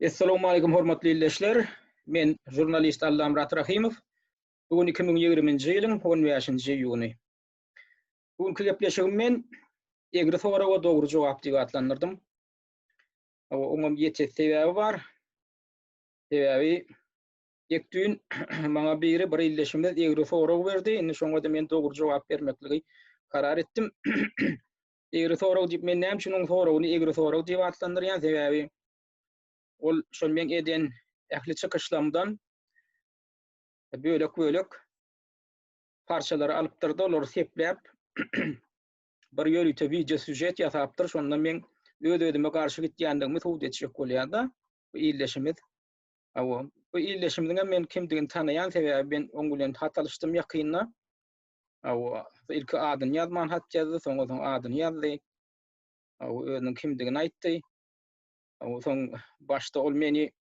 Essalawmaleýkum hormatly ildeşler. Men žurnalist Allamyrat Rahymow. Bu gün 2020-nji ýylyň 15-nji iýuny. Bu günki gepleşigimi men Egri soraga dogry jogap diýip atlandyrdym. Oňam ýetesi sebäbi bar. Sebäbi dek düýn maňa biri bir ildeşimiz egri sorag berdi. Indi şoňa-da men dogry jogap bermekligi karar etdim. Egri sorag diýip men näme üçin oň soragyny egri sorag diýip atlandyrýan? Sebäbi ol şol meň eden ähli çykyşlarymdan bölek-bölek parçalary alypdyr-da, olary sepläp bir ýörite wideo sýužet ýasapdyr. Şonda meň öz-özüme garşy gitýändigimi subut etjek bolýar-da bu ildeşimiz. Hawa, bu ildeşimiziň hem men kimdigini tanaýan, sebäbi men oň bilen hat alyşdym ýakynda. Hawa, ilki adyny ýazman hat ýazdy, soňra soň adyny ýazdy. Hawa, özüniň kimdigini aýtdy. Hawa, soň başda ol meni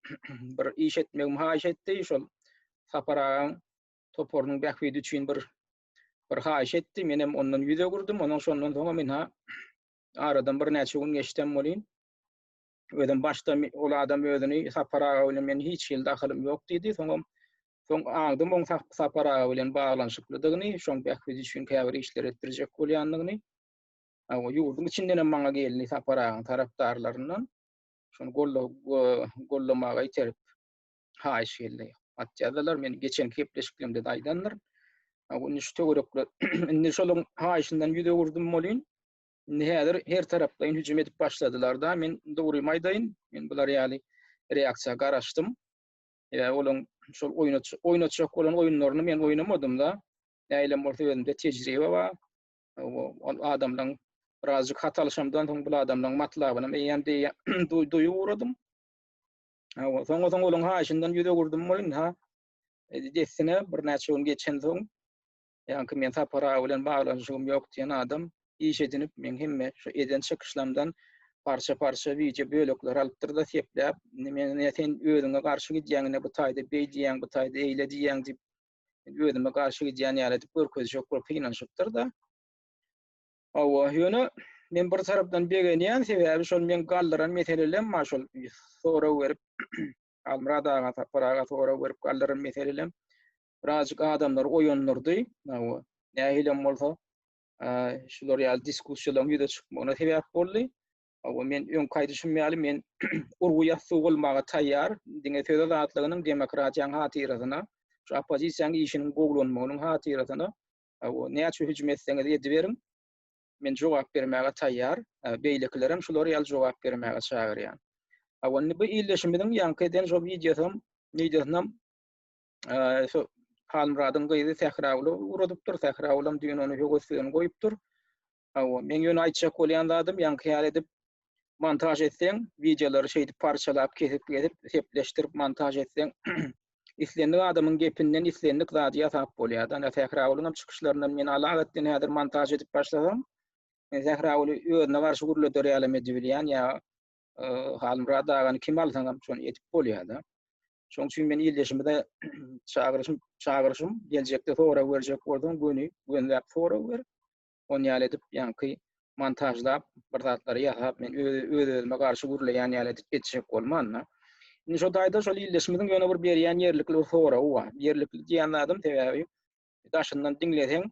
bir iş etmegimi haýyş etdi. Şol Sapar agaň toparynyň bähbidi üçin bir bir haýyş etdi. Men hem ondan ýüz öwürdim. Ondan şondan soň hem ha aradan birnäçe gün geçdem welin özüm başda ol adam özüni Sapar aga bilen men hiç hili dahylym ýok diýdi. Soňam soň aňdym oň Sapar aga bilen baglanyşyklydygyny, şoň bähbidi üçin käbir işler etdirjek bolýandygyny. Hawa, ýurduň içinden hem maňa geldi Sapar agaň tarapdarlaryndan. Şony golla gollamaga iterip haýyş geldi. Hat ýazdylar. Men geçenki gepleşiklerimde-de aýdandyr. Hawa, indi şu töwerekler indi şolaryň haýyşyndan ýüz öwürdim welin, Indi häzir her taraplaýyn hüjüm edip başladylar-da. Men dogrymy aýdaýyn, men bular ýaly reaksiýa garaşdym. Sebäbi olaryň şol oýnatjak bolan oýunlaryny men oýnamadym-da. Nähilem bolsa özümde tejribe bar. Ol adamlaryň birazjyk hat alyşamdan soň bu adamlaryň matlabynam eýýäm duýup ugradym. Soňa soň olaryň haýyşyndan ýüz öwürdim welin, ha, dessine birnäçe gün geçensoň Ýaňky men Sapar aga bilen baglanyşygym ýok diýen adam iş edinip meň hemme şu eden çykyşlamdan parça-parça wideo bölekler alypdyr-da sepläp, indi men ne sen özüňe garşy gidýäň, ine bu taýda beý diýýäň, bu taýda eýle diýýäň diýip, özüme garşy gidýän ýaly edip görkezjek bolup synanyşypdyr-da. Hawa, ýöne men bir tarapdan begenýän, sebäbi şol meň galdyran meselelem bar, şol sorag berip Halmyrat aga, Sapar aga sorag berip galdyran meselelem birazjyk adamlary oýandyrdy. Hawa, nähilem bolsa, şular ýaly diskussiýalaryň ýüze çykmagyna sebäp boldy. Hawa, men öňki aýdyşym ýaly, men urgy ýassygy bolmaga taýýar. Diňe söz azatlygynyň, demokratiýanyň hatyrasyna, şu oppozisiýanyň işiniň gowulanmagynyň hatyrasyna, hawa, näçe hüjüm etseňiz ediberiň. Men jogap bermäge taýýar. Beýlekilerem şular ýaly jogap bermäge çagyrýan. Hawa, indi bu ildeşimiziň ýaňky eden şo wideosam, wideosynam Şu Halmyradyň gyzy Sähragula ugradypdyr. Sähragulam düýn ony höwes bilen goýupdyr. Hawa, meň ýöne aýtjak bolýan zadym, ýaňky ýaly edip montaž etseň, wideolary şeýdip parçalap, kesip-kesip, sepleşdirip montaž etseň, islendik adamyň gepinden islendik zady ýasap bolýar. Ana Sähragulyň hem çykyşlaryndan men alagatdan häzir montaž edip başlasam, men Sähraguly özüne garşy gürleder ýalam edibilýän ýa Halmyrat agany kim alsaňam şony edip bolýar-da. Şonuň üçin men ildeşimize çagyryşym, çagyryşym geljekde sorag berjek bolsaň göni gönüläp sorag ber. On ýaly edip ýaňky montažlap bir zatlary ýasap men öz özüme garşy gürleýän ýaly edip etjek bolman-da. Indi şo taýda şol ildeşimiziň ýöne bir berýän ýerlikli bir soragy bar. Ýerlikli diýen zadym sebäbi daşyndan diňleseň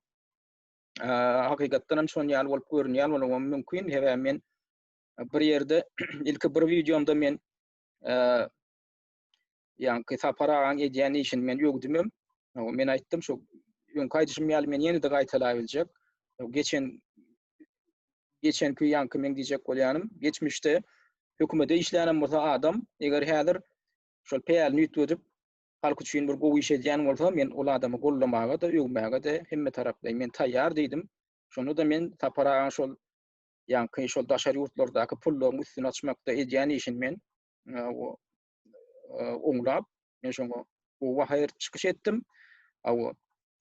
hakykatdan hem şon ýaly bolup görünýän bolmagam mümkin. Sebäbi men bir ýerde ilki bir wideomda men ýaňky Sapar agaň edýän işini men öwdümem. Men aýtdym şu öňki aýdyşym ýaly men ýene-de gaýtalap biljek. Geçen geçenki ýaňky men diýjek bolýanym, geçmişde hökümete işlänem bolsa adam, eger häzir şol pälini üýtgedip halk üçin bir gowy iş edýän bolsa, men ol adamy goldamaga-da, öwmäge-de hemme taraplaýyn men taýýar diýdim. Şonda-da men Sapar agaň şol ýaňky şol daşary ýurtlardaky pullaryň üstüni açmakda edýän işini men oňlap, men şoňa gowy baha berip çykyş etdim. Hawa.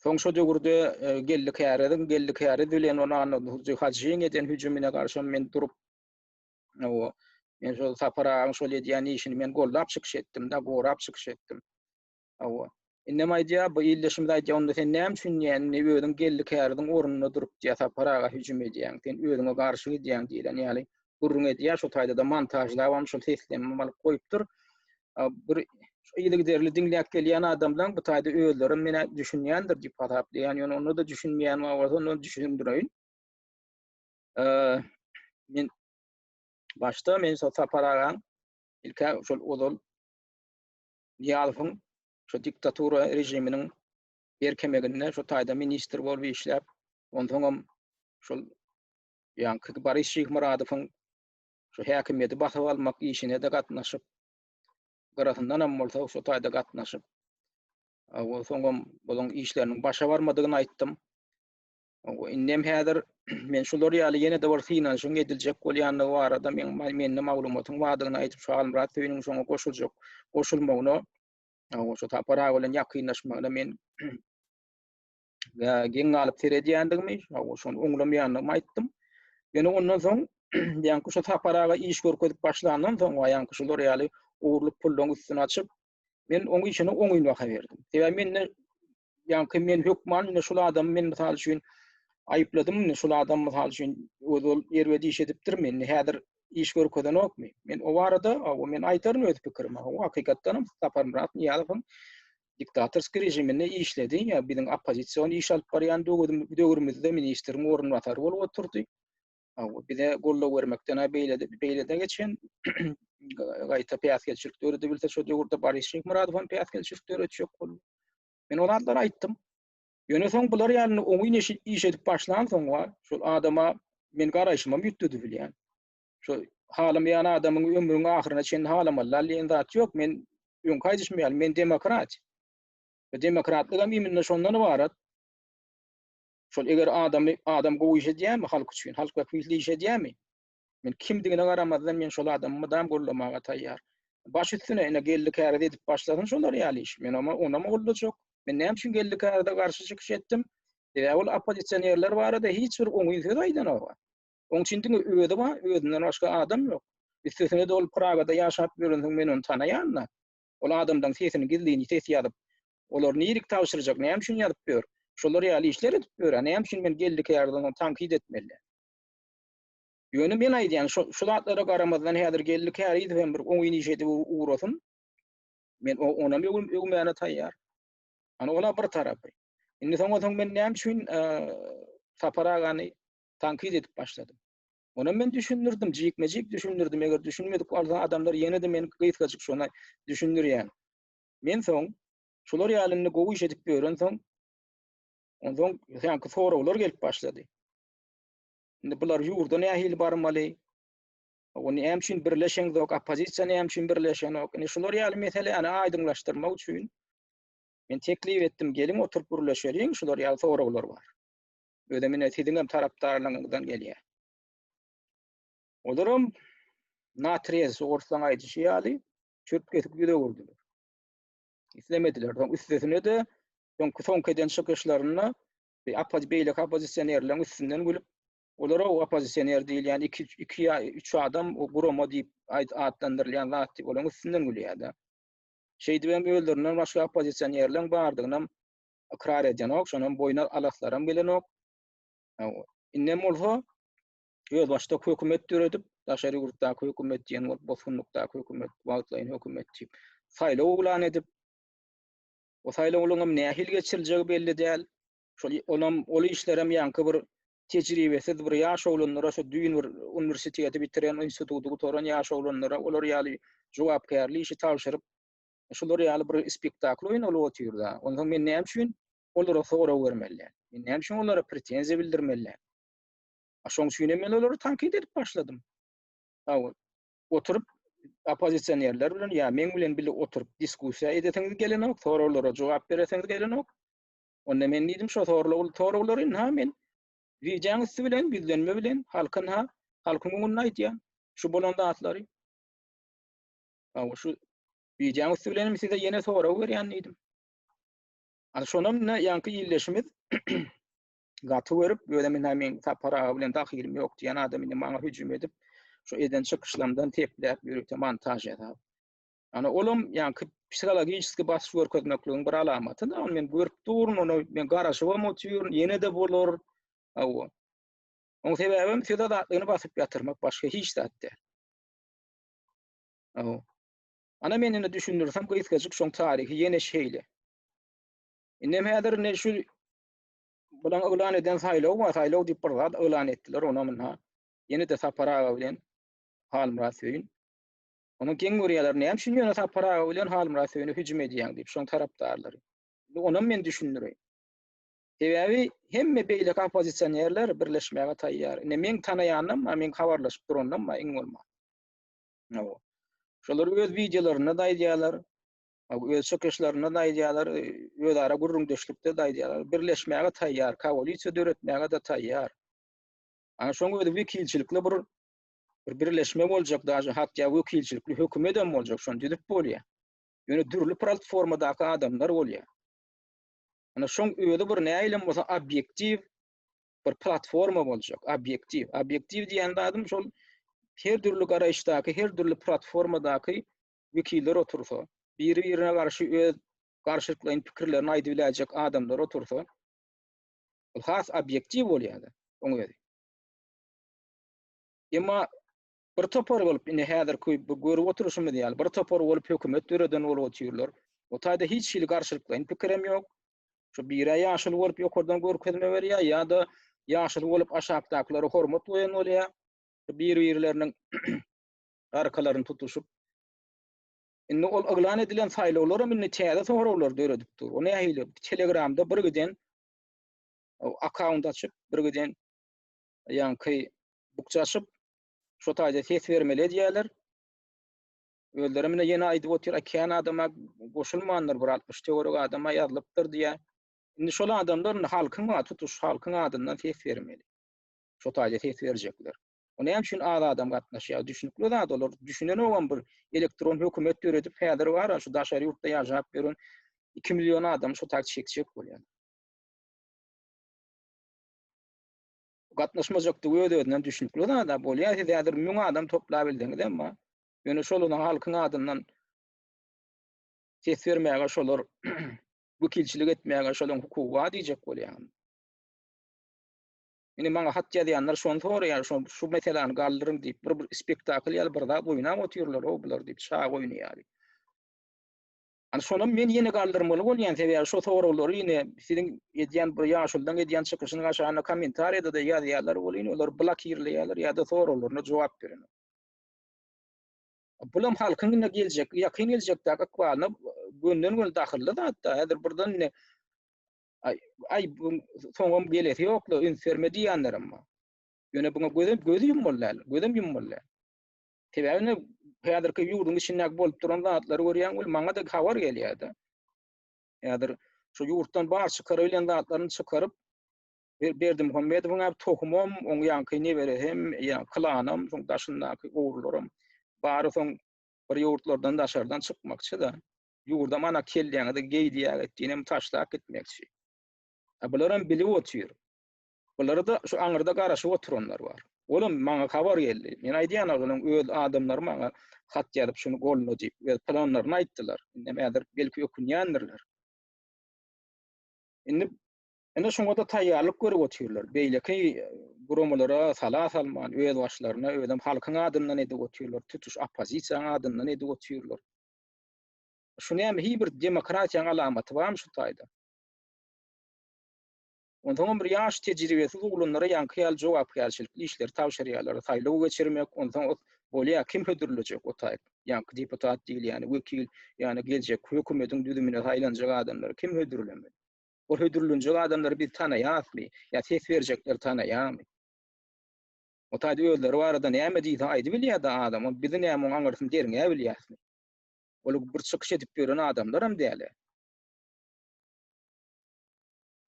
Soň şo döwürde Geldi Käriziň, Geldi Käriz bilen ol Annadurdy Hajyň eden hüjümine garşy men durup, hawa, men şol Sapar agaň şol edýän işini men goldap çykyş etdim-de, gorap çykyş etdim. Hawa. Indem aýdýar, bu ildeşimiz aýdýar, onda sen näme üçin diýýär, indi özüň Geldi Käriziň ornunda durup diýýär, Sapar aga hüjüm edýäň, sen özüňe garşy gidýäň diýlen ýaly gürrüň edýär. Şo taýda-da montažlabam şol seslenmem alyp goýupdyr. Bir yzygiderli diňläp gelýän adamlaň bu taýda özlerem menä düşünýändir diýip hasaplaýan, ýöne onda-da düşünmeýän bar bolsa onda düşündireýin. Men başda men şo Sapar agaň ilkä şol ozal Nyýazowyň şo diktatura režiminiň berkemeginde şo taýda ministr bolup işläp, onsoňam şol ýaňky Boris Şyhmyradowyň şu häkimiýeti basyp almak işine-de gatnaşyp, gyrasyndanam bolsa şo taýda gatnaşyp, soňam olaň işleriniň başa barmadygyny aýtdym. Indem häzir men şular ýaly ýene-de bir synanyşygyň ediljek bolýandygy barada meň mende maglumatyň bardygyny aýdyp, şu Halmyrat Söýüniň şoňa goşuljak, goşulmagyna, şu Sapar aga bilen ýakynlaşmagyna men geň galyp seredýändigimi, şony oňlamaýandygymy aýtdym. Ýöne ondan soň ýaňky şu Sapar aga iş görkezip başlandan soň, ýaňky şular ýaly ogurlyk pullaryň üstüni açyp, men oň işine oňyn baha berdim. Sebäbi mende ýaňky men hökman indi şul adamy men mysal üçin aýypladym indi şul adam mysal üçin ozal erbet iş edipdirmi indi häzir iş görkezenokmy? Men o barada o men aýdaryn öz pikirimi. O hakykatdan hem Saparmyrat Nyýazowyň diktatorskiý režiminde işledi. Ýa biziň oppozision iş alyp barýan döwrümizde ministriň orunbasary bolup oturdy. Bize goldaw bermekden beýle beýlede geçen gaýta päsgelçilik döredibilse şo döwürde Boris Şyhmyradow hem päsgelçilik döretjek boldy. Men o zatlary aýtdym. Ýöne soň bular ýaly oňyn iş edip başlan soň bar, şol adama men garaýşymam üýtgedi bilýän. Şo halamaýan adamyň ömrüň ahyryna çenli halamaly diýen zat ýok. Men öňki aýdyşym ýaly, men demokrat. Demokratlygam imенно şondan ybarat. Şol eger adamy adam gowy iş edýärmi halk üçin, halk bähbitli iş edýärmi? Men kimdigine garamazdan men şol adamy mydam goldamaga taýýar. Baş üstüne ine Geldi Käriz edip başlasyn şolar ýaly iş. Men oma onam goldajak. Men näme üçin Geldi Kärize garşy çykyş etdim? Sebäbi ol oppozisionerler barada hiç bir oňyn söz aýdanok. Oň üçin diňe özi bar, özünden başga adam ýok. Üstesine-de ol Pragada ýaşap ýörensoň men ony tanaýan-da. Ol adamlaň sesini gizlin ses ýazyp, olar nirik tabşyrjak, näme üçin ýazyp ýör? Şolar ýaly işler edip ýör-ä, näme üçin men Geldi Kärizi ony tankyt etmeli? Ýöne men aýdýan, şu, şu zatlara garamazdan häzir Geldi Kärizow hem bir oňyn iş edip ugrasyn. Men onam öwmäne taýýar. Ana ola bir tarapy. Indi soňa soň men näme üçin Sapar agany tankyt edip başladym. Onam men düşündirdim, jikme-jik düşündirdim. Eger düşünmedik bolsa adamlar ýene-de men gysgajyk şony düşündirýän. Men soň şular ýaly indi gowy iş edip ýörensoň, onsoň ýaňky soraglar gelip başlady. Indi bular ýurda nähili barmaly? O näme üçin birleşeňzok, oppozisiýa näme üçin birleşenok? Indi şular ýaly meseläni aýdyňlaşdyrmak üçin men teklip etdim, geliň oturyp gürleşeliň, şular ýaly soraglar bar. Özem ine siziň hem tarapdarlaryňyzdan gelýär. Olaram natrez orslaň aýdyşy ýaly çöp kesip ýüz öwürdiler. Islemediler. Soň üstesine-de soňky soňky eden çykyşlarynda beýleki oppozisionerleriň üstünden gülüp, olara o oppozisioner diýilýän 2 2 ýa 3 adam o gurama diýip atlandyrylýan zat diýip olaryň üstünden gülýär-de. Şeýdip hem özlerinden başga oppozisionerleriň bardygynam ykrar edenok, şonam boýuna alaslaram gelenok. Indem bolsa özbaşdak hökümet döredip, daşary ýurtdaky hökümet diýen bolup, bosgunlykdaky hökümet, wagtlaýyn hökümet diýip, saýlaw yglan edip, o saýlawlaryň hem nähili geçiriljegi belli däl. Şol olam ol işlerem ýaňky bir tejribesiz bir ýaş oglanlara şu düýn bir uniwersiteti bitiren, instituty gutaran ýaş oglanlara olar ýaly jogapkärli işi tabşyryp, şular ýaly bir spektakl oýnalyp otyr-da. Onsoň men näme üçin olara sorag bermeli? Men näme üçin olara pretenziýa bildirmeli? A şoň üçin hem men olary tankyt edip başladym. Hawa, oturyp oppozisionerler bilen ýa meň bilen bile oturyp diskussiýa edesiňiz gelenok, soraglara jogap beresiňiz gelenok. Onda men diýdim, şo soraglary ynha men wideoň üsti bilen, ýüzlenme bilen halka ynha, halkyň öňünde aýdýan şu bolan zatlary. Hawa, şu wideoň üsti bilen hem size ýene sorag berýän diýdim. Ana şonam ine ýaňky ildeşimiz gaty görüp, özem ine men Sapar aga bilen dahylym ýok diýen adam indi maňa hüjüm edip, şu eden çykyşlarymdan tepläp ýörite montaž ýasap. Ana olam ýaňky psihologiçeski basyş görkezmekligiň bir alamaty da, ony men görüp durun, ony men garaşybam otyryn, ýene-de bolar. Hawa. Oň sebäbem söz azatlygyny basyp ýatyrmak, başga hiç zat däl. Hawa. Ana men indi düşündirsem gysgajyk şoň taryhy ýene şeýle. Indem häzir indi şu bulan yglan eden saýlaw bar, saýlaw diýip bir zat yglan etdiler, onam ynha ýene-de Sapar aga bilen Halmyrat Söýün. Onuň geň görýärler, näme üçin ýöne Sapar aga bilen Halmyrat Söýüne hüjüm edýäň diýip, şoň tarapdarlary. Indi onam men düşündireýin. Sebäbi hemme beýleki oppozisionerler birleşmäge taýýar. Indi meň tanaýanam bar, meň habarlaşyp duranam bar iň bolman. Hawa. Şolar öz wideolarynda-da aýdýarlar, öz çykyşlarynda-da aýdýarlar, özara gürrüňdeşlikde-de aýdýarlar. Birleşmäge taýýar, koalisiýa döretmäge-de taýýar. Ana şoň özi wekilçilikli bir bir birleşme boljak, daže hatda wekilçilikli hökümet hem boljak, şony düzüp bolýar. Ýöne dürli platformadaky adamlar bolýar. Ana şoň özi bir nähilem bolsa obýektiw bir platforma boljak, obýektiw. Obýektiw diýen zadym şol her dürli garaýyşdaky, her dürli platformadaky wekiller otursa, biri-birine garşy öz garşylyklaýyn pikirlerini aýdyp biläýjek adamlar otursa, ol has obýektiw bolýar-da, oň özi. Emma bir topar bolup, indi häzirki bu görüp oturyşymyz ýaly, bir topar bolup hökümet döreden bolup otyrlar. O taýda hiç hili garşylyklaýyn pikirem ýok. Şu birä ýaşuly bolup ýokardan görkezme berýär ýa-da ýaşuly bolup aşakdakylara hormat goýan bolýar. Bir-birleriniň arkalaryny tutuşyp. Indi ol yglan edilen saýlawlaram indi täze soraglar döredip dur. O nähili? Telegramda bir giden akkaunt açyp, bir giden ýaňky bukja açyp, şo taýda ses bermeli edýärler. Özleri mine ýene aýdyp otyr, kän adama goşulmandyr, bir 60 töwerek adama ýazylypdyr diýýär. Indi şol adamlar indi halkyň ady, tutuş halkyň adyndan ses bermeli. Şo taýda ses berjekler. O näme üçin az adam gatnaşýar? Düşünikli zat olar. Düşünenogam bir elektron hökümet döredip häzir bar, şu daşary ýurtda ýaşap ýören 2 million adam şo taýda çekjek bolýar. Gatnaşmajakdygy öz-özünden düşünikli zat-a. Bolýar, siz häzir 1000 adam toplabilseňiz emma, ýöne şol onuň halkyň adyndan ses bermäge şolar wekilçilik etmäge şolaryň hukugy bar diýjek bolýan. Indi maňa hat ýazýanlar şony soraýar, şo şu meseläni galdyryň diýip, bir bir spektakl ýaly bir zat oýnap otyrlar, o bular diýip, çaga oýny ýaly. Ana şonam men ýene galdyrmaly bolýan, sebäbi şo soraglary ýene siziň edýän bir ýaşuludan edýän çykyşynyň aşagynda kommentariýada-da ýazýarlar welin, olar blokirleýärler ýa-da soraglaryna jogap berenok. Bulam halkyň indi geljek, ýakyn geljekdäki ykbalyna gönden-göni dahylly zat-da. Häzir birden indi aý, aý bu soňam gelesi ýok-la, üns berme diýýänlerem bar. Ýöne buňa gözem gözi ýummaly däl, gözem ýummaly däl. Sebäbi indi häzirki ýurduň içindäki bolup duran zatlary görýän we maňa-da habar gelýär-de. Häzir şu ýurtdan bar çykara bilen zatlaryny çykaryp Berdimuhamedowyň hem tohumam, oň ýaňky neberesi hem, ýa klanam, soň daşyndaky ogrullaram bary soň bir ýurtlardan daşardan çykmakçy-da. Ýurdam ana kelläňizi geý diýäget diýenem taşlap gitmekçi. A bularam bilip otyr. Bulara-da şu aňyrda garaşyp oturanlar bar. Olam maňa habar geldi. Men aýdýan olaryň öz adamlary maňa hat ýazyp şuny golda diýip, öz planlaryny aýtdylar. Indem häzir belki ökünýändirler. Indi indi şoňa-da taýýarlyk görüp otyrlar. Beýleki e, guramalara sala salman, öz başlaryna, özem halkyň adyndan edip otyrlar, tutuş oppozisiýanyň adyndan edip otyrlar. Şu näme hiç bir demokratiýanyň alamaty barmy şu taýda? Onsoňam bir ýaş tejribesiz oglanlara ýaňky ýaly jogapkärçilikli işleri tabşyrýarlar. Saýlaw geçirmek, onsoň bolýar, kim hödürlejek o taýyp? Ýaňky deputat diýilýäni, wekil, ýagny geljek hökümetiň düzümine saýlanjak adamlary kim hödürlemeli? Ol hödürlenjek adamlary biz tanaýasmy? Ýa ses berjekler tanaýarmy? O taýda özleri barada näme diýse aýdybilýär-de adam, ol bizi näme oň aňyrsyny derňäbilýäsmi? Ol bir çykyş edip ýören adamlaram däl.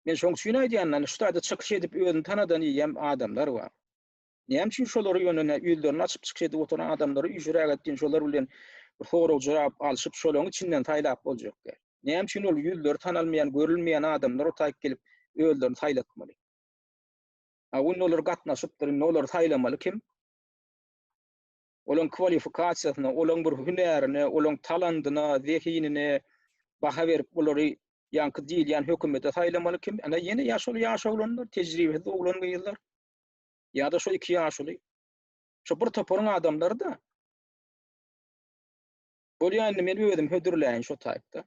Men şoň üçin aýdýan, ýani şu taýda çykyş edip özüni tanadan eýýäm adamlar bar. Näme üçin şolary ýöne ýüzlerini açyp çykyş edip oturan adamlary üýşüräk etdin, şolar bilen bir sorag-jogap alşyp, şolaryň içinden saýlap boljak däl. Näme üçin ol ýüzleri tanalmaýan, görülmeýän adamlar o taýyp gelip özlerini saýlatmaly? A indi olar gatnaşypdyr, indi olary saýlamaly kim? Olaň kwalifikasiýasyna, olaň bir hünärine, olaň talandyna, zehinine baha berip, olary ýaňky diýilýän hökümete saýlamaly kim? Ana ýene ýa şol ýaş oglanlar, tejribesiz oglan-gyzlar ýa-da şo iki ýaşuly. Şo bir toparyň adamlary-da. Bolýa indi men özüm hödürläýin şo taýpda.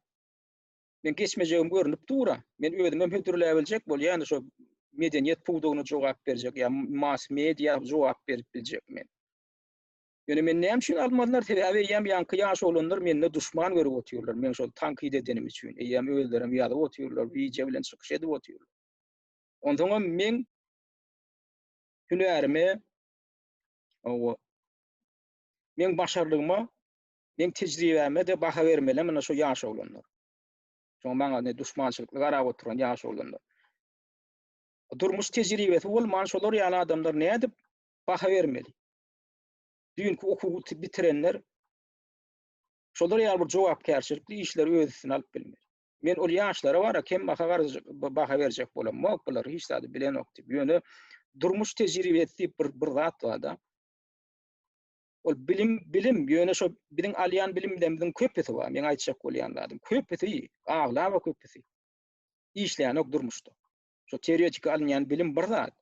Men geçmejegim görnüp dur-a. Men özümem hödürläbiljek bolýa indi şo medeniýet pudagyna jogap berjek ýa mass media jogap berip biljek men. Ýöne men näme üçin almazlar? Sebäbi eýýäm ýaňky ýaş oglanlar mende duşman görüp otyrlar. Men şol tankyt edenim üçin. Eýýäm özlerem ýazyp otyrlar, wideo bilen çykyş edip otyrlar. Onsoňam meň hünärime, hawa, meň başarlygyma, meň tejribäme-de baha bermeli mine şu ýaş oglanlar. Şoňa maňa ne duşmançylykly garap oturan ýaş oglanlar. Durmuş tejribesi bolman şolar ýaly adamlar nädip baha bermeli? Düýnki okuwy bitirenler şolar ýaly bir jogapkärçilikli işleri öz üstüne alyp bilmeli. Men ol ýaşlara bara kem baha baha berjek bolamok, bular hiç zady bilenok diýip. Ýöne durmuş tejribesi diýip bir bir zat bar-da. Ol bilim bilim, ýöne şo biziň alýan bilimlerimiziň köpüsi bar, meň aýtjak bolýan zadym. Köpüsi, aglaba köpüsi işlänok durmuşda. Şo teoretiki alynýan bilim bir zat,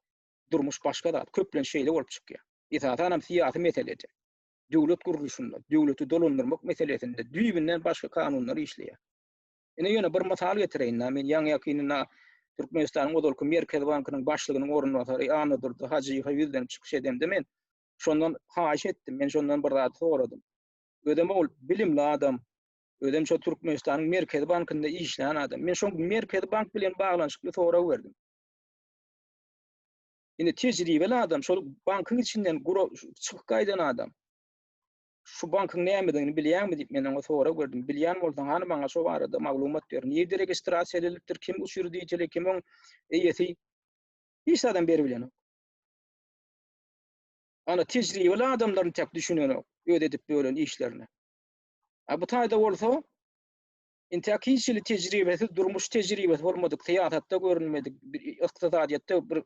durmuş başga zat. Köplenç şeýle bolup çykýar. Esasanam syýasy meselede, döwlet gurluşynda, döwleti dolandyrmak meselesinde düýbünden başga kanunlar işleýär. Ine ýöne bir mysal getireýin-dä, men ýaňy-ýakynynda Türkmenistanyň ozalky Merkezi bankynyň başlygynyň orunbasary Annadurdy Hajyýewe ýüzlenip çykyş edemde men şondan haýyş etdim, men şondan bir zat soradym. Özem ol bilimli adam, özem şo Türkmenistanyň Merkezi bankynda işlän adam. Men şoň Merkezi bank bilen baglanyşykly sorag berdim. Indi tejribeli adam, şol bankyň içinden çykyp gaýdan adam. Şu bankyň nämedigini bilýäňmi diýip men oňa sorag berdim. Bilýän bolsaň hany maňa şo barada maglumat ber. Nirde registrasiýa edilipdir, kim uçrediteli, kim oň eýesi? Hiç zadam beribilenok. Ana tejribeli adamlar entek düşünenok öz edip ýören işlerine. A bu taýda bolsa entek hiç hili tejribesiz, durmuş tejribesi bolmadyk, syýasatda görünmedik, ykdysadyýetde bir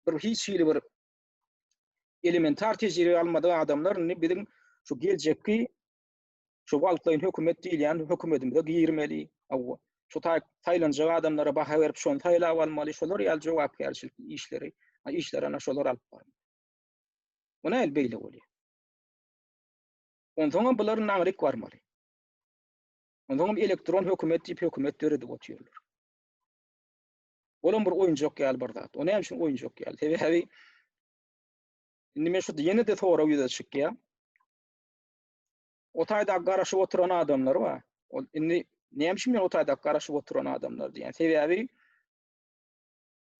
bir hiç hili bir elementar tejribe almadyk adamlar indi biziň şu geljekki şu wagtlaýyn hökümet diýilýän hökümetimize girmeli. Hawa, şu saýlanjak adamlara baha berip şony saýlap almaly, şolar ýaly jogapkärçilikli işleri, işleri ana şolar alyp barmaly. Bu nähili beýle bolýar? Onsoňam bular naňryk barmaly. Onsoňam elektron hökümet diýip hökümet döredip otyrlar. Olam bir oýunjak ýaly bir zat. O näme üçin oýunjak ýaly? Sebäbi indi men şu ýene-de sorag ýüze çykýar. O taýda garaşyp oturan adamlar bar. Ol indi näme üçin men o taýda garaşyp oturan adamlar diýen? Sebäbi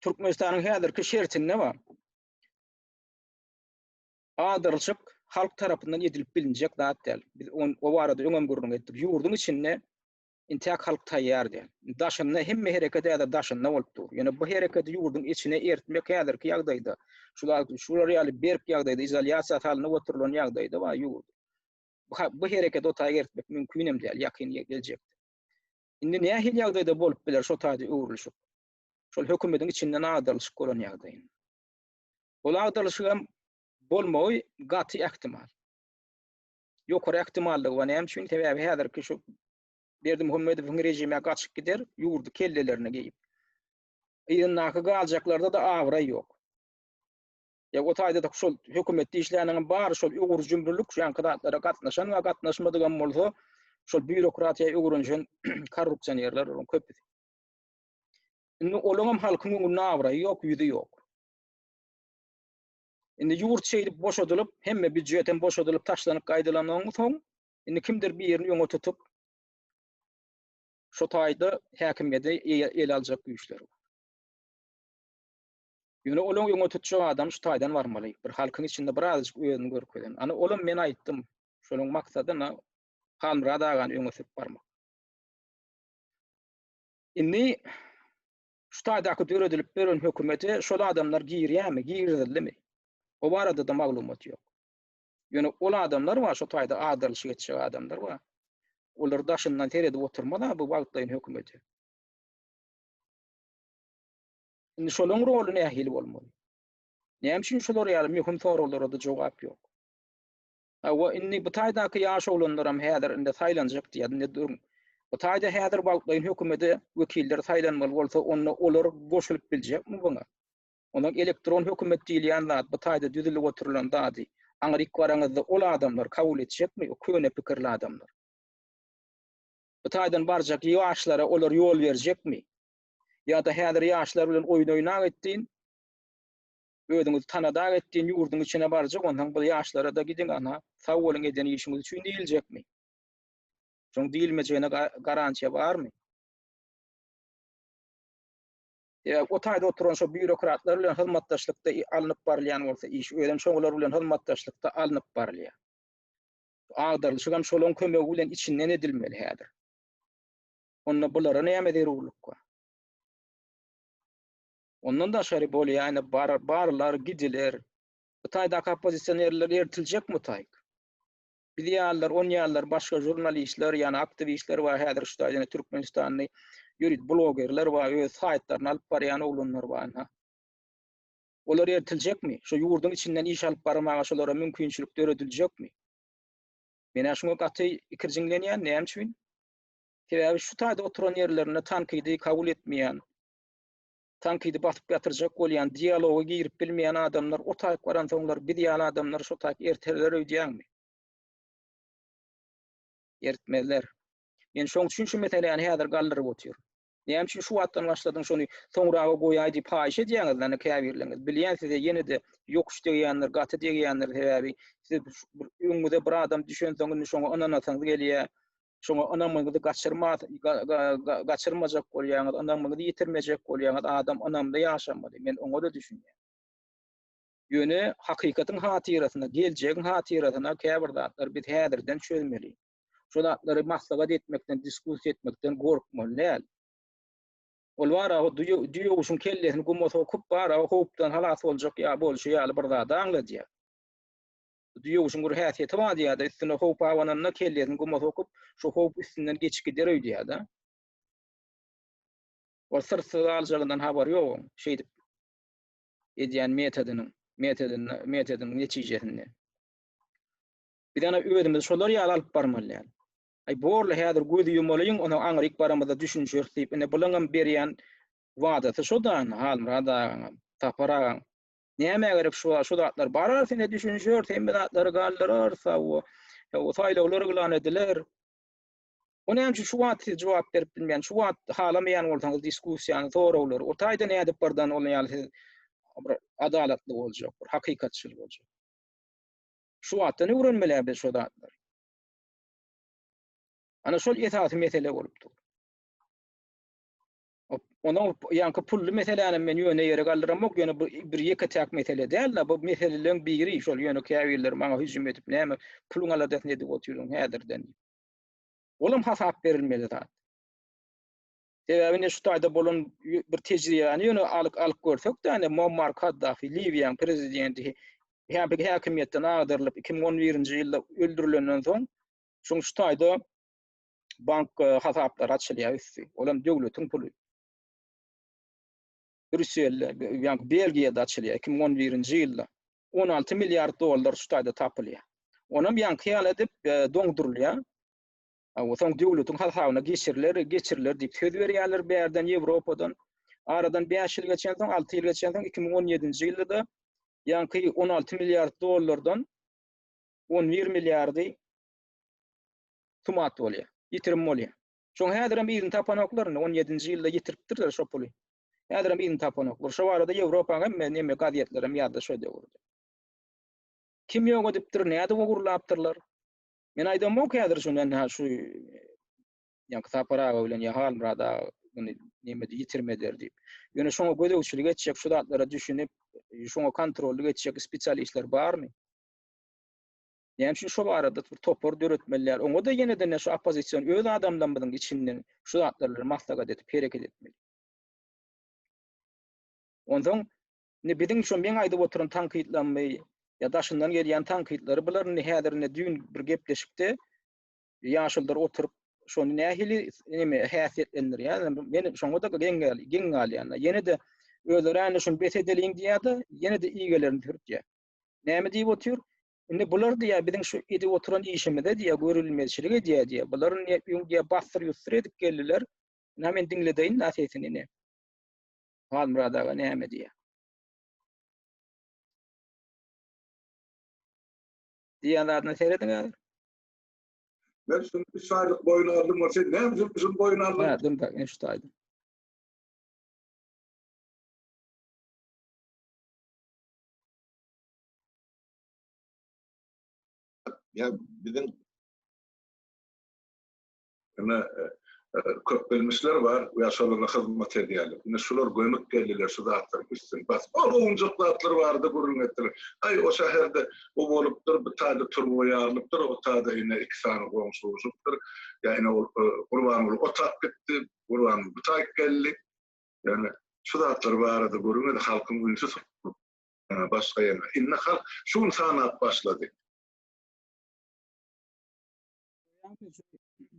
Türkmenistanyň häzirki şertinde bar. Adyrylyşyk halk tarapyndan edilip bilinjek zat däl. Biz on, o barada öňem gürrüň etdik. Ýurduň içinde intäk halk taýýar däl. Daşynda hemme hereket häzir daşynda bolup dur. Ýöne bu hereketi ýurduň içine ertmek häzirki ýagdaýda, şular şular ýaly berk ýagdaýda izolýasiýa salnyp oturylan ýagdaýda bar ýurt. Bu, bu hereketi o taýa ertmek mümkin hem däl ýakyn geljekde. Indi nähili ýagdaýda bolup biler şo taýda öwrülişik? Şol hökümetiň içinden agdarylyşyk bolan ýagdaýynda. Ol agdarylyşyk hem bolmagy gaty ähtimal. Ýokary ähtimallygy bar. Näme üçin? Sebäbi häzirki şu Berdimuhamedowyň režime gaçyp gider, ýurdy kellelerine geýip. Yzyndaky galjaklarda-da abraý ýok. Ýa o taýda-da şol hökümetde işleýänleriň bary şol öwür-jümrülik şu ýanky zatlara gatnaşan we gatnaşmadygam bolsa, şol býurokratiýa öwrenişen korrupsionerler olaryň köpüsi. Indi olaryň hem halkyň öňünde abraýy ýok, ýüzi ýok. Indi ýurt şeýdip boşadylyp, hemme býujet hem boşadylyp taşlanyp gaýdylandan soň, indi kimdir birini öňe tutup, şo taýda häkimiýeti ele aljak güýçler bar. Ýöne olaň öňe tutjak adam şu taýdan barmaly. Bir halkyň içinde birazajyk özüni görkezen. Ana olam men aýtdym. Şonuň maksady na Halmyrat agany öňe sürüp barmak. Indi şu taýdaky döredilip beren hökümete şol adamlar girýärmi, girizildimi? O barada-da maglumat ýok. Ýöne ol adamlar bar, şo taýda agdarylyşyk etjek adamlar bar. Olar daşyndan seredip oturmaz-a bu wagtlaýyn hökümete. Indi şolaryň roly nähili bolmaly? Näme üçin şolar ýaly möhüm soraglara-da jogap ýok? Hawa, indi bu taýdaky ýaş oglanlaram häzir indi saýlanjak diýýär. Indi duruň. Bu taýda häzir wagtlaýyn hökümete wekiller saýlanmaly bolsa, onda olar goşulyp biljekmi buňa? Ondan elektron hökümet diýilýän zat, bu taýda düzülip oturylan zady. Aňryk baraňyzda ol adamlar kabul etjekmi, o köne pikirli adamlar? Bu taýdan barjak ýaşlara olar ýol berjekmi? Ýa-da häzir ýaşlar bilen oýun oýnak etdiň, özüňizi tanadak etdiň, ýurduň içine barjak, onsoň bu ýaşlara-da gidiň, ana, sag boluň eden işiňiz üçin diýiljekmi? Şoň diýilmejegine garantiýa barmy? Ýa o taýda oturan şo býurokratlar bilen hyzmatdaşlykda alnyp barylýan bolsa iş, özem şolar bilen hyzmatdaşlykda alnyp barylýar. Agdarylyşygam şolaň kömegi bilen içinden edilmeli häzir. Onda bulara näme zerurlyk bar? Ondan daşary bolýa ine bar, barlar, gidiler. Bu taýdaky oppozisionerler ertiljekmi bu taýk? Biz ýalylar, on ýalylar, başga žurnalistler, ýa aktiwistler bar häzir şu taýda ine Türkmenistanda ýörite blogerler bar, öz saýtlaryny alyp barýan oglanlar bar ynha. Olar ertiljekmi? Şu ýurduň içinden iş alyp barmaga şolara mümkinçilik dörediljekmi? Men-ä şuňa gaty ikirjiňlenýän, näme üçin? Sebäbi şu taýda oturan ýerlerinde tankydy kabul etmeýän, tankydy basyp ýatyrjak bolýan, dialoga girip bilmeýän adamlar o taýyk baransoňlar biz ýaly adamlar şo taýyk erterler öýdýäňmi? Ertmezler. Men şoň üçin şu meseläni häzir galdyryp otyryn. Näme üçin şu wagtdan başladyň şony soňraga goýaý diýip haýyş edýäňiz ýöne käbirleriňiz. Bilýän size ýene-de ýokuş degýändir, gaty degýändir sebäbi siz bir öňüňize bir adam düşensoň indi şoňa ynanasyňyz gelýär. Şoňa ynamyňyzy gaçyrma gaçyrmajak bolýaňyz, ynamyňyzy ýitirmejek bolýaňyz. Adam ynamly ýaşamaly. Men oňa-da düşünýän. Ýöne hakykatyň hatyrasyna, geljegiň hatyrasyna käbir zatlary biz häzirden çözmeli. Şo zatlary maslahat etmekden, diskussiýa etmekden gorkmaly däl. Ol bar-a, düýeguşuň kellesini guma sokup, bar-a, howpdan halas boljak ýa bolşy ýaly bir zady aňladýar. Düýeguşuň bir häsiýeti bar diýýär-de, üstüne howp abananda kellesini guma sokup, şo howp üstünden geçip gider öýdýär-de. Ol syrtsyz galjagyndan habary ýok oň, şeýdip edýän metodynyň, metodyny, metodynyň netijesinde. Biz ana özümizi şolar ýaly alyp barmaly däl. Aý borly häzir gözi ýumalyň, onsoň aňryk baramyzda düşünişeris diýip, ine bulaňam berýän wadasy şo-da, Halmyrat agaňam, Sapar agaň. Nämä gerek şu şu zatlar? Bararys ine düşünişeris, hemme zatlary galdyrarys, hawa. Hawa, saýlawlar yglan ediler. O näme üçin şu wagt siz jogap berip bilmeýän, şu wagt halamaýan bolsaňyz diskussiýany, soraglary, o taýda nädip birden ol ýaly siz bir adalatly boljak, bir hakykatçyl boljak. Şu wagtdan öwrenmeli biz şu zatlary. Ana şol esasy mesele bolup dur. Onuň ýaňky pully meseläni men ýöne ýere galdyramok, ýöne bu bir ýeke-täk mesele däl-de, bu meseleleriň biri şol ýöne käbirleri maňa hüjüm edip näme puluň aladasyny edip otyryň häzirden diýip. Olam hasap berilmeli zat. Sebäbi ine şu taýda bolan bir tejribäni ýöne alyp alyp görsek-de, ine Muammar Kaddafi, Liwiýanyň prezidenti häkimiýetden agdarylyp 2011-nji ýylda öldürilenden soň, şoň şu taýda bank e, hasaplary açylýar üsti. Olam döwletiň puly. Brýusselde, ýagny Belgiýada açylýar 2011-nji ýylda. 16 milliard dollar şu taýda tapylýar. Onam ýaňky ýaly edip e, doňdurylýar. Soň döwletiň hasabyna geçiriler, geçiriler diýip söz berýärler bärden Ýewropadan. Aradan 5 ýyl geçensoň, 6 ýyl geçensoň 2017-nji ýylda-da ýaňky 16 milliard dollardan 11 milliardy sumat bolýar, ýitirim bolýar. Şoň häzirem yzyny tapanoklar indi 17-nji ýylda ýitiripdirler şo puly. Häzirem yzyny tapanoklar. Şo barada Ýewropanyň hemme neme gazetlerem ýazdy şo döwürde. Kim ýok edipdir, nädip ogurlapdyrlar? Men aýdamok häzir şuny indi şu ýaňky Sapar aga bilen ýa Halmyrat aga muny neme ýitirim eder diýip. Ýöne şoňa gözegçilik etjek, şu zatlara düşünip, şoňa kontrollyk etjek spesialistler barmy? Näme üçin şo barada bir topar döretmeli däl? Oňa-da ýene-de şu oppozision öz adamlarymyzyň içinden şu zatlar bilen maslahat edip hereket etmeli. Onsoň indi biziň şu meň aýdyp oturan tankytlarymy ýa daşyndan gelýän tankytlary bular indi häzir indi düýn bir gepleşikde ýaşulular oturyp şony nähili neme häsiýetlendirýär. Men şoňa-da geň geň galýan. Ýene-de özleri indi şuny bes edeliň diýýär-de, ýene-de igelerini sürtýär. Näme diýip otyr? Indi bular diýýär, biziň şu edip oturan işimize diýýär, görülmezçilik edýär diýýär. Bular indi öň diýýär, bassyr-ýussur edip geldiler. Ina men diňledeýin da sesini ine. Halmyrat aga näme diýýär? Diýen zadyna serediň häzir. Men şuny 3 aýlyk boýun aldym, ol sen näme üçin şuny boýun aldyň? Hä, dur bak, men şu taýda. Ýa biziň Ine, köp bilmişler bar we şolara hyzmat edýärler. Ine şular gömük geldiler şu zatlaryň üstüni basyp. Ol owunjak zatlar barada gürrüň etdiler. Aý, o şäherde bu bolupdyr, bu taýda turba ýarylypdyr, o taýda ine iki sany goňşy urşupdyr. Ýa ine ol Gurbanguly o tap gitdi, Gurbanguly bu taýyk geldi. Ýöne şu zatlar barada gürrüň edip halkyň ünsi başga ýere. Indi halk şu gün sanap başlady.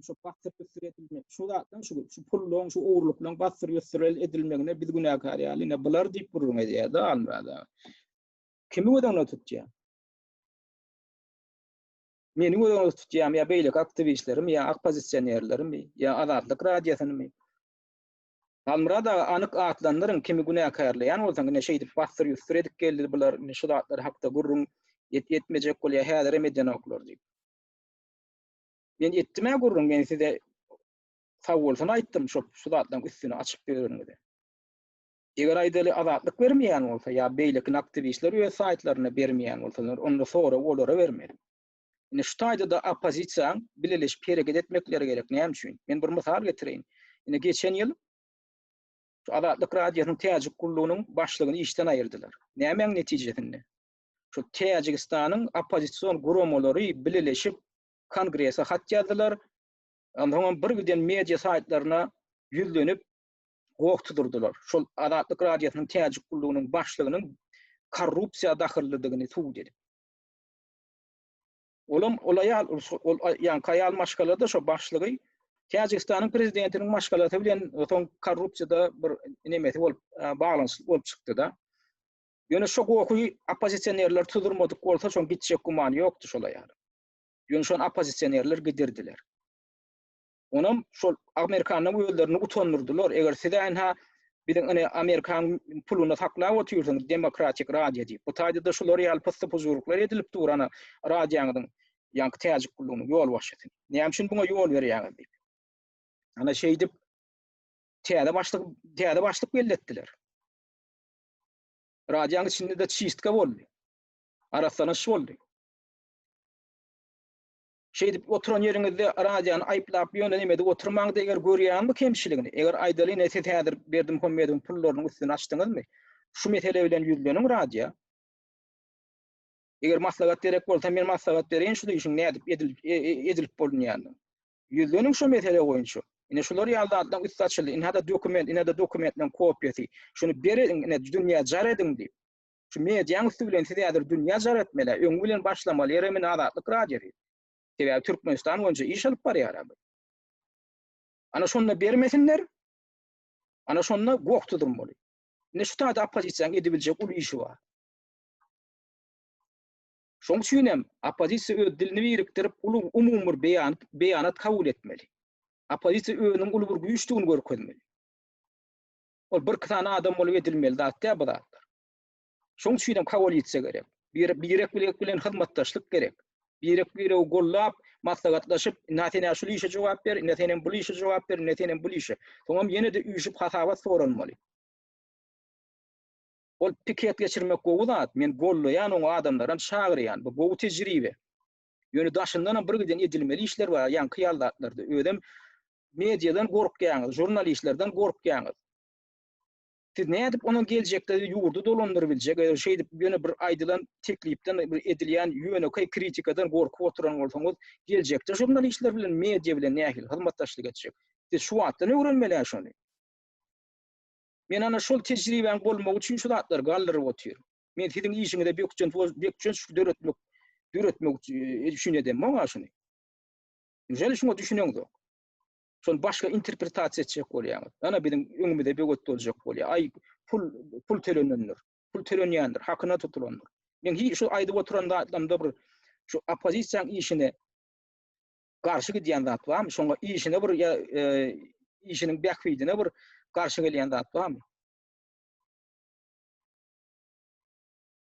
Şu bassyr-üssür edilmek, şu zatlaryň şu şu pullaryň, şu ogurlyklaryň bassyr-üssür edilmegine biz günäkär ýaly, ine bular diýip gürrüň edýär-de Almyrat aga. Kimi göz öňünde tutýar? Meni göz öňünde tutýarmy ýa beýleki aktiwistlerimi ýa oppozisionerlerimi ýa Azatlyk Radiosynymy? Halmyrat aga anyk atlandyryň kimi günäkärleýän bolsaň ine şeýdip bassyr-ýussur edip geldi bular ine şu zatlar hakda gürrüň etmejek bolýar häzirem edenoklar diýip. Men etdim-ä gürrüň men size sag bolsun aýtdym şo şu zatlaryň üstüni açyp bereniňize. Eger aýdaly Azatlyk bermeýän bolsa ýa beýleki aktiwistler öz saýtlarynda bermeýän bolsalar onda sorag olara bermeli. Indi şu taýda-da oppozisiýaň bileleşip hereket etmekleri gerek. Näme üçin? Men bir mysal getireýin. Indi geçen ýyl şu Azatlyk Radiosynyň täjik gullugynyň başlygyny işden aýyrdylar. Nämäň netijesinde? Şu Täjigistanyň oppozision guramalary bileleşip kongrese hat ýazdylar. Onsoňam bir giden media saýtlaryna ýüzlenip goh tudurdylar. Şol Azatlyk Radiosynyň täjik gullugynyň başlygynyň korrupsiýa dahyllydygyny subut edip. Olam ol aýal ol ýaňky aýal maşgalada şo başlygy Täjigistanyň prezidentiniň maşgalasy bilen soň korrupsiýada bir nemesi bolup baglanyşykly bolup çykdy-da. Ýöne şo gohy oppozisionerler tuzurmadyk bolsa şoň gitjek gümany ýokdy şol aýalyň. Ýöne şony oppozisionerler gidirdiler. Onam şol Amerikanyň özlerini utandyrdylar. Eger siz ynha biziň ine Amerikan puluny saklap otyrsyňyz demokratik radio diýip. Bu taýda-da şular ýaly pyssy-pujurlyklar edilip dur ana radioňyzyň ýaňky täjik gullugynyň ýolbaşçysy. Näme üçin buňa ýol berýäňiz diýip. Ana şeýdip täze başlyk täze başlyk belletdiler. Radioň içinde-de çistka boldy. Arassalanyş boldy. Şeýdip oturan ýeriňizde radiony aýyplap ýöne neme edip oturmaňda eger görýäňmi kemçiligini eger aýdaly ine siz häzir Berdimuhamedowyň pullarynyň üstüni açdyňyzmy şu mesele bilen ýüzleniň radio eger maslahat gerek bolsa men maslahat bereýin şu işiň nädip edilip e, e, edilip bolunýanyny ýüzleniň şu mesele boýunça ine şular ýaly zatlaryň üsti açyldy ine-de dokument ine-de dokumentleriň kopiýasy şuny beriň ine dünýä jar ediň diýip Şu mediaň üsti bilen siz häzir dünýä jar etmeli. Öňi bilen başlamaly ýerem ine Azatlyk Radiosy. Sebäbi Türkmenistan boýunça iş alyp barýar bu. Ana şonda bermesinler. Ana şonda goh tutulmaly. Ine şu taýda oppozisiýanyň edebiljek uly işi bar. Şoň üçin hem oppozisiýa öz dilini birikdirip uly umumy bir beýan beýanat kabul etmeli. Oppozisiýa özüniň uly bir güýçdügini görkezmeli. Ol birki sany adam bolup edilmeli zat däl bu zatlar. Şoň üçin hem koalisiýa gerek. Bir birek birek bilen hyzmatdaşlyk gerek. Birek biregi gollap, maslahatlaşyp, ina sen şul işe jogap ber, ina senem bul işe jogap ber, ina senem bul işe. Soňam ýene-de üýşüp hasabat soralmaly. Ol piket geçirmek gowy zat. Men gollaýan oňa adamlaram çagyrýan. Bu gowy tejribe. Ýöne daşyndanam bir giden edilmeli işler bar, ýaňky ýaly zatlarda. Özem mediadan gorkýaňyz, žurnalistlerden gorkýaňyz. Siz nädip onuň geljekde ýurdy dolandyryp biljek, eger şeýdip ýöne bir aýdylan teklipden, bir edilýän ýönekeý kritikadan gorkup oturan bolsaňyz, geljekde žurnalistler bilen, media bilen nähili hyzmatdaşlyk etjek? Siz şu wagtdan öwrenmeli-ä şony. Men ana şol tejribäň bolmagy üçin şu zatlary galdyryp otyryn. Men siziň işiňize bökjenç bökjenç döretmek döretmek üçin edemok-a şuny. Ýöne şuňa düşüneňzok. Şony başga interpretasiýa etjek bolýaňyz. Ana biziň öňümize böwet boljak bolýar. Aý, pul pul tölenendir. Pul tölenýändir, hakyna tutulandyr. Men hiç şu aýdyp oturan zatlarymda bir şu oppozisiýanyň işine garşy gidýän zat barmy? Şoňa işine bir ýa e, işiniň bähbidine bir garşy gelýän zat barmy?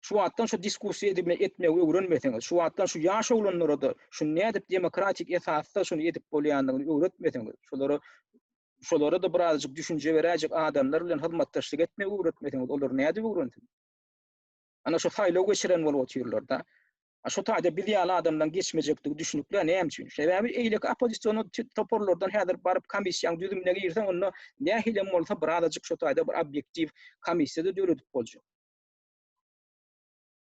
Şu wagtdan şu diskussiýa edip etmegi öwrenmeseňiz, şu wagtdan şu ýaş oglanlara-da şu nädip demokratik esasda şuny edip bolýandygyny öwretmeseňiz, şolara şolara-da birazajyk düşünje beräýjek adamlar bilen hyzmatdaşlyk etmegi öwretmeseňiz, olar nädip öwrensin? Ana şu saýlaw geçiren bolup otyrlar-da. A şu taýda biz ýaly adamlaryň geçmejekdigi düşünikli, näme üçin? Sebäbi eýleki oppozision toparlardan häzir baryp komissiýanyň düzümine girseň, onda nähilem bolsa birazajyk şu taýda bir obýektiw komissiýa-da döredip boljak.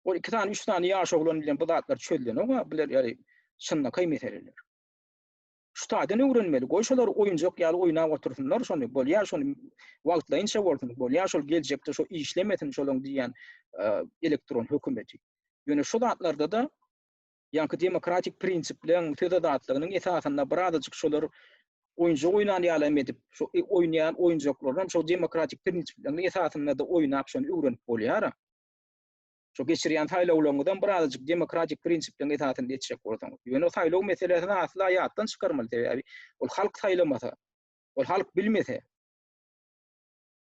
Ol iki sany, üç sany ýaş oglan bilen bu zatlar çözülenok-a, bular ýaly çynlakaý meseleler. Şu taýdan öwrenmeli. Goý şolar oýunjak ýaly oýnap otursynlar şony. Bolýar şony wagtlaýynça bolsun. Bolýar şol geljekde şo işlemesin şolaň diýýän elektron hökümeti. Ýöne şu zatlarda-da ýaňky demokratik prinsipleň, söz azatlygynyň esasynda birazajyk şolar oýunjak oýnan ýaly hem edip, şo oýnaýan oýunjaklaryny şo demokratik prinsipleň esasynda-da oýnap şony öwrenip bolýar. Şo geçirýän saýlawlaryňyzam birazajyk demokratik prinsipleriň esasynda etjek bolsaňyz. Ýöne saýlaw meselesini asla ýatdan çykarmaly sebäbi ol halk saýlamasa, ol halk bilmese,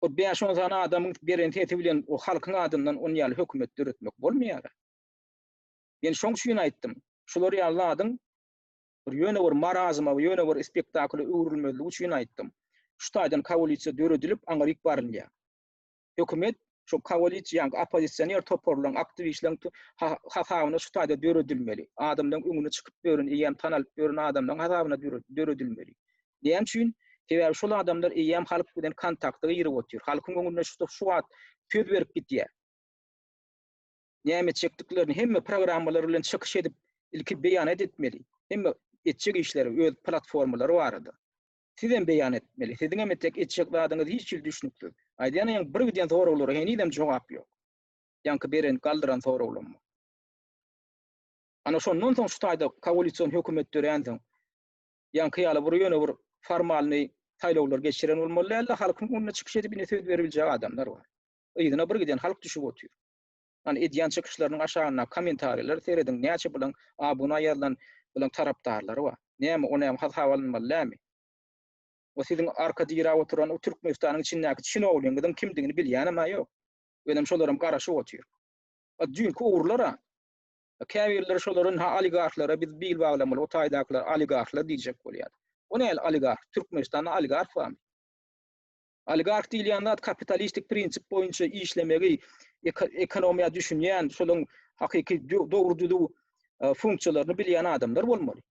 o bäş-on sany adamyň beren sesi bilen o halkyň adyndan on ýaly hökümet döretmek bolmaýar. Men şoň üçin aýtdym. Şular ýaly zadyň bir ýöne bir marazma, ýöne bir spektakla öwrülmezligi üçin aýtdym. Şu taýdan koalisiýa döredilip aňryk barylýar. Hökümet şu koalisiýa, ýagny oppozisioner toparlaryň, aktiwistleriň hasabyna şu taýda döredilmeli. Adamlaryň öňüne çykyp ýören, eýýäm tanalyp ýören adamlaryň hasabyna döredilmeli. Näme üçin? Sebäbi şol adamlar eýýäm halk bilen kontakta girip otyr. Halkyň öňünde şu şu wagt söz berip gidýär. Näme etjekdiklerini hemme programmalary bilen çykyş edip, ilki beýanat etmeli. Hemme etjek işleri, öz platformalary barada. Sizem beýan etmeli. Siziňem etjek etjek zadyňyz hiç hili düşnüksiz. Aýdýan ýaňy bir giden soraglara henizem jogap ýok. Ýaňky beren galdyran soraglamma. Ana şondan soň şu taýda koalision hökümet döränsoň, ýaňky ýaly bir ýöne bir formalnyý saýlawlar geçiren bolmaly däldi, halkyň öňünde çykyş edip ine söz beribiljek adamlar bar. Yzyna bir giden halk düşüp otyr. Hany edýän çykyşlarynyň aşagyndaky kommentariýalara serediň, näçe bulaň abuna ýazylan bulaň tarapdarlary bar. Näme, o näme hasaba alynmaly dälmi? O siziň arka diräp oturan o Türkmenistanyň içindäki çinownigiňiziň kimdigini bilýänem-ä ýok. Özem şolaram garaşyp otyr. A düýnki ogrular-a. Käbirleri şolara ynha oligarhlara biz bil baglamaly, o taýdakylar oligarhlar diýjek bolýar. O nähili oligarh? Türkmenistanda oligarh barmy? Oligarh diýilýän zat kapitalistik prinsip boýunça işlemegi, ekonomiýa düşünýän, şolaryň hakyky dogry düzüw e, funksiýalaryny bilýän adamlar bolmaly.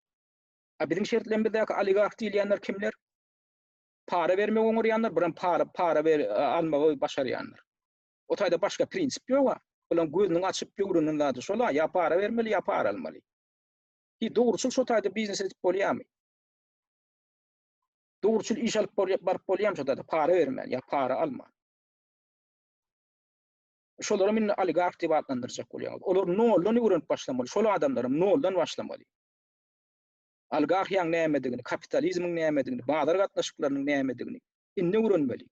A biziň şertlerimizdäki oligarh diýilýänler kimler? Para bermegi oňarýanlar, birem para para ber, e, almagy başarýanlar. O taýda başga prinsip ýok. Bularyň gözüniň açyp öwrenen zady şol-a, ýa para bermeli, ýa para almaly. Hi dogruçyl şo taýda biznes edip bolýarmy? Dogruçyl iş alyp baryp bolýarmy şo-da para bermän ýa para alman? Şolaram indi oligarh diýip atlandyrjak bolýaňyz. Olar noldan öwrenip başlamaly. Şol adamlaram noldan başlamaly. Oligarhiýaň nämedigini, kapitalizmiň nämedigini, bazar gatnaşyklarynyň nämedigini indi öwrenmeli.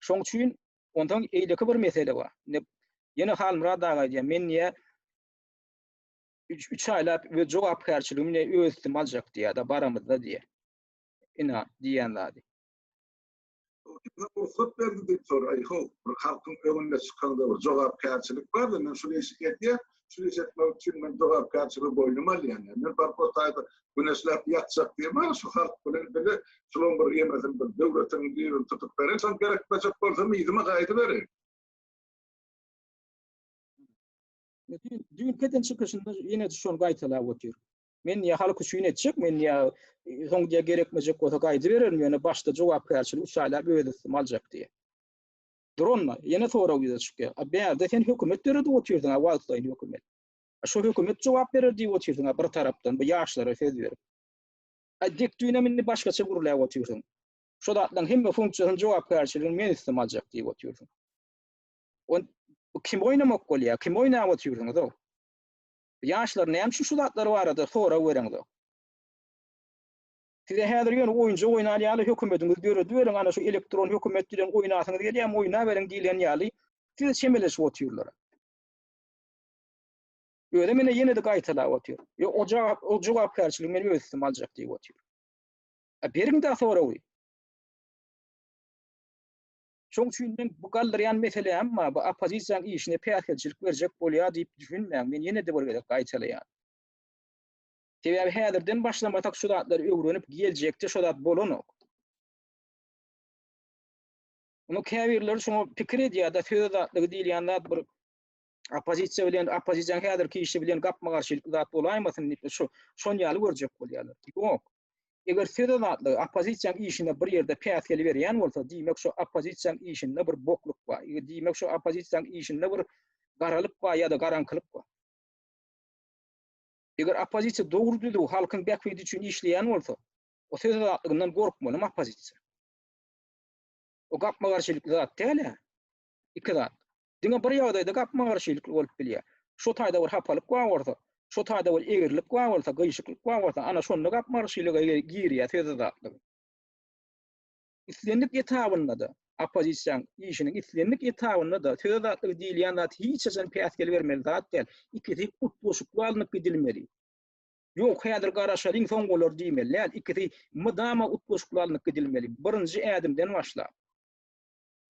Şoň üçin onsoň eýleki bir mesele bar. Indi ýene Halmyrat aga aýdýar, men diýýär, üç aýlap öz jogapkärçiligimi öz üstüme aljak diýýär-de, baramyzda diýýär. Ina, diýýän zady. Kimse rugsat berdi diýip soraý, how, bir halkyň öňünde çykaňda bir jogapkärçilik bar-da, men şul işi edýän, şul işi etmek üçin men jogapkärçiligi boýnuma alýan. Men baryp o taýda güneşläp ýatjak diýmän, şu halk bilen bile şulaň bir ýemesini bir döwletiniň düýbüni tutup bereýin, soň gerekmejek bolsa yzyma gaýdybereýin. Düýnki eden çykyşynda ýene şony gaýtalap otyr. Men diýýär, halk üçin etjek, men diýýär, soň diýýär, gerekmejek bolsa gaýdybererin, ýöne başda jogapkärçiligi üç aýlap öz üstüme aljak diýýär. Dur onda, ýene sorag ýüze çykýar. A bärde sen hökümet döredip otyrsyň, a wagtlaýyn hökümet. A şo hökümet jogap berer diýip otyrsyň, a bir tarapdan bu ýaşlara söz berip. A dek düýnem indi başgaça gürläp otyrsyň. Şo zatlaryň hemme funksiýasyny, jogapkärçiligini men üstüme aljak diýip otyrsyň. On kim oýnamak bolýar? Kim oýnap otyrsyňyz-ow? Ýaşlar näme üçin şu zatlar barada sorag bereňzok? Size häzir ýöne oýunjak oýnar ýaly hökümediňizi dörediberiň, ana şu elektron hökümet bilen oýnasyňyz gelýärmi, oýnaberiň diýlen ýaly size çemeleşip otyrlar. Özem ine ýene-de gaýtalap otyr. Ýok, o jogap, o jogapkärçiligi men öz üstüme aljak diýip otyr. A beriň-dä soragy. Şoň üçin men bu galdyrýan meseläm bar, bu oppozisiýanyň işine päsgelçilik berjek bolýar diýip düşünmäň, men ýene-de bir gezek gaýtalaýan. Sebäbi häzirden başlamasak şu zatlary öwrenip geljekde şo zat bolanok. Muny käbirleri şoňa pikir edýär-de, söz azatlygy diýilýän zat bir oppozisiýa bilen oppozisiýanyň häzirki işi bilen gapma-garşylykly zat bolaýmasyn diýip şu şon ýaly görjek bolýarlar. Ýok. Eger söz azatlygy oppozisiýanyň işine bir ýerde päsgel berýän bolsa, diýmek şo oppozisiýanyň işinde bir bokluk bar. Diýmek şo oppozisiýanyň işinde bir garalyk bar ýa-da garaňkylyk bar. Eger oppozisiýa dogry düzüw halkyň bähbidi üçin işleýän bolsa, o söz azatlygyndan gorkmalymy oppozisiýa? O gapma-garşylykly zat däl-ä. Iki zat. Diňe bir ýagdaýda gapma-garşylykly bolup bilýär. Şo taýda bir hapalyk bar bolsa, şo taýda bir egrilik bar bolsa, gyşyklyk bar bolsa, ana şonda gapma-garşylyga girýär söz azatlygy. Islendik etabynda-da, oppozisiýaň işiniň islendik etabynda-da söz azatlygy diýilýän zat hiç haçan päsgel bermeli zat däl. Ikisi utgaşykly alnyp gidilmeli. Ýok, häzir garaşalyň, soň bolar diýmeli däl. Ikisi mydama utgaşykly alnyp gidilmeli. Birinji ädimden başlap.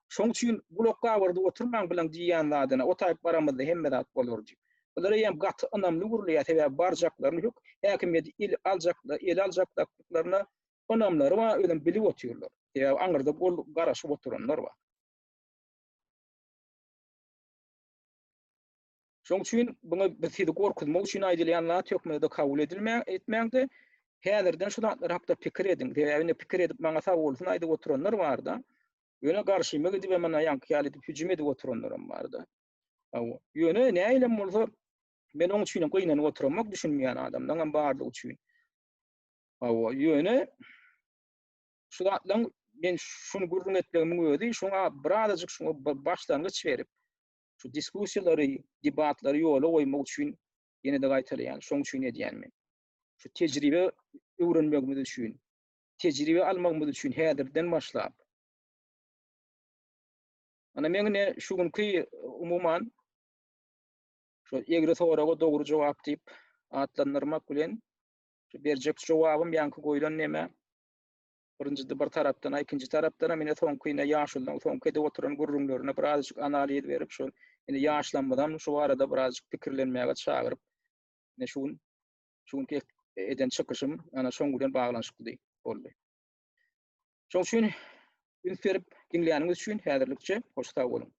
Şoň üçin gulak gabardyp oturmaň bulaň diýýän zadyna, o taýyp baramyzda hemme zat bolar diýip. Bular eýýäm gaty ynamly gürleýär, sebäbi barjaklaryny hök häkimiýeti il aljaklar, ele aljakdyklaryna ynamlary bar, özem bilip otyrlar. Sebäbi aňyrda gol garaşyp oturanlar bar. Şoň üçin buňa biz sizi gorkuzmak üçin aýdylýan zat hökmünde kabul edilmäň, etmäňde, häzirden şu zatlar hakda pikir ediň. Sebäbi indi pikir edip maňa sag bolsun aýdyp oturanlar bar-da. Ýöne garşyma gidip hem ana ýaňky ýaly edip hüjüm edip oturanlar hem bar-da. Hawa. Ýöne nähilem bolsa men oň üçin hem gynanyp oturamok, düşünmeýän adamlaň hem bardygy üçin. Hawa, ýöne şu zatlaryň men şuny gürrüň etmegimiň özi şoňa birazajyk şoňa bir başlangyç berip, şu diskussiýalary, debatlary ýola goýmak üçin ýene-de gaýtalaýan, şoň üçin edýän men. Şu tejribe öwrenmegimiz üçin, tejribe almagymyz üçin häzirden başlap. Ana men ine şu günki umuman şu egri soraga dogry jogap diýip atlandyrmak bilen şu berjek jogabym ýaňky goýlan neme Birinjide bir tarapdan, a ikinji tarapdan hem ine soňky ine ýaşulynyň soňky edip oturan gürrüňlerine birazajyk analiz berip, şol ine ýaşlarymyzam şu barada birazajyk pikirlenmäge çagyryp, ine şu gün şu günki eden çykyşym ana şoň bilen baglanyşykly boldy. Şoň üçin üns berip diňläniňiz üçin häzirlikçe hoş sag boluň.